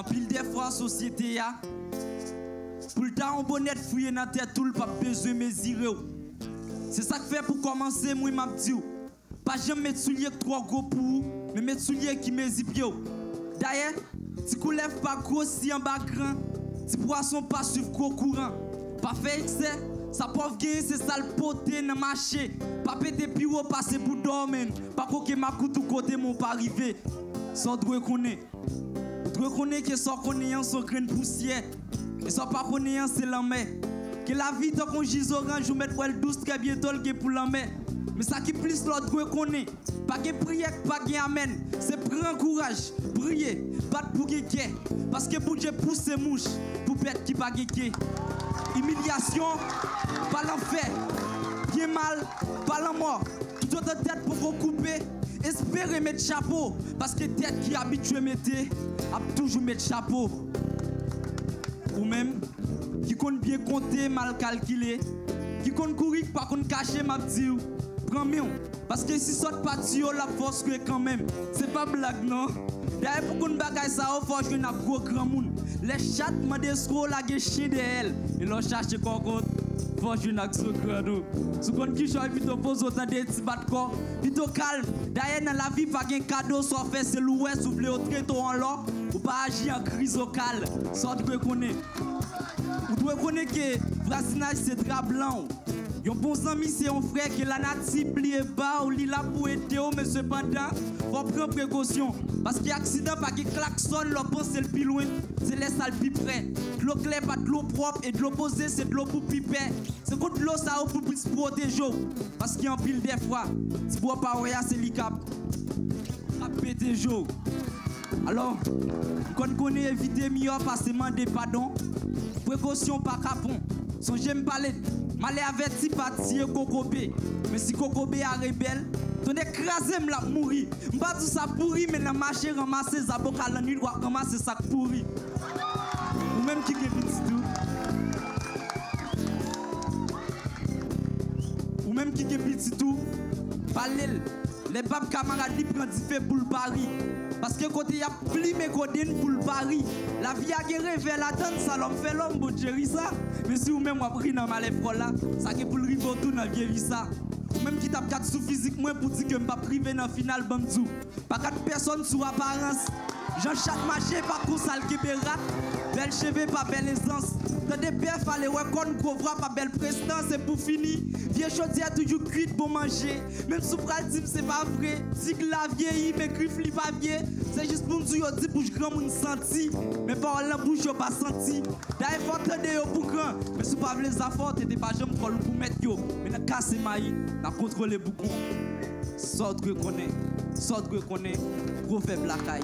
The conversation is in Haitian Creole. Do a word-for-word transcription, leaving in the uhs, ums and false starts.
Pil dèfwa sosyete a, pou l ta yon bonèt fouye nan tèt ou, l p ap bezwen mezire w. Se sa k fè pou kòmanse, mwen m ap di w, pa janm met soulye k twò gwo pou ou, men met soulye ki mezi pye w. Dayè, ti koulèv pa gwosi anba gran, ti pwason pa swiv gwo kouran. Pa fè eksè, sa pòv genyen se sa l pote nan mache. Pa pete pi wo pase bout dòmen, pa koke makout ou kote men w pa rive. Sa w dwe konnen. Ou dwe konnen ke sa w konnen an se yon grenn pousyè, e sa w pa konnen an se lanmè. Ke lavi tankou yon ji zoranj, ou mèt wè l dous, trè byento l gen pou lanmè. Men sa ki plis lòt dwe konnen, pa gen priyè k pa gen amèn. Se pran kouraj, priye, bat pou gen kè. Paske Bondye pouse mouch pou bèt ki pa gen ke. Imilyasyon pa lanfè, gen mal pa lanmò. Toutotan tèt poko koupe, espere met chapo, paske tèt ki abitye mete ap toujou met chapo. Ou menm ki konn byen konte, mal kalkile, ki konn kouri, k pa konn kache, m ap di w, pran men w. Paske si sòt pati yo, l ap fòs kwe kanmenm. Se pa blag non. Dayè pou konn bagay sa yo, fò w jwenn ak gwo granmoun. Lè chat mande sou w, lage chen dèyè l. E lè w chache kòkòt, fò w jwenn ak zo grando. Si w konn kijan w pito poze w, tande ti bat kò, pito kalm. Dayè nan lavi pa gen kado, sa w fè se l ou wè. Si w vle yo trete w an lò, ou pa aji an krizokal. Sa w dwe konnen. Ou dwe konnen ke vwazinaj se dra blan w. Yon bon zanmi se yon frè ke lanati bliye ba w, li la pou ede w, men sepandan, fò w pran prekosyon. Paske aksidan pa gen klaksòn, lè w panse l pi lwen, se lè sa l pi prè. Dlo klè pa dlo pwòp, e dlo poze se dlo pou pipè. Se kont dlo sa yo pou plis pwoteje w. Paske anpil dèfwa, ti bò pa wè a, se li k ap ap pete je w. Alò, m konn konnen evite miyò pase mande padon. Prekosyon pa kapon. Sonje m pale, malè avèti pa tiye kokobe. Men si kokobe a rebèl, tonnè kraze m, l ap mouri. M pa di w sa pouri, men nan mache ranmase zaboka lannwit, w ap ranmase sa k pouri. Ou menm ki gen pitit ou, ou menm ki gen pitit ou, pale l. Lè bab kamarad li pran dife pou l pa ri. Paske kote y ap plimen kodenn pou l pa ri. Lavi a gen revè ladann, sa lòm fè lòm, Bondye ri sa. Men si ou menm w ap ri nan malè frè w la, sa gen pou l rive w tou nan vye vi sa. Ou menm ki t ap gad sou fizik mwen pou di ke m p ap rive nan final, ban m di w, pa gad pèsòn sou aparans. Jan chat mache pa konsa l kenbe rat. Bèl cheve pa bèl ezans. Tande bèf ale wè kòn, gwo vwa pa bèl prestan, se pou fini. Vye chodyè toujou kwit bon manje. Menm si w pral di m se pa vre, tig la vyeyi, men grif li pa vye. Se jis pou m di w yo di bouch granmoun santi, men pawòl nan bouch yo pa santi. Dayè fò w tande yo pou gran, men si w pa vle zafè w, tete pa janm kòl ou pou mèt yo. Men nan kase mayi, n a kontwole bougon. Sa w dwe konnen, sa w dwe konnen, pwovèb lakay.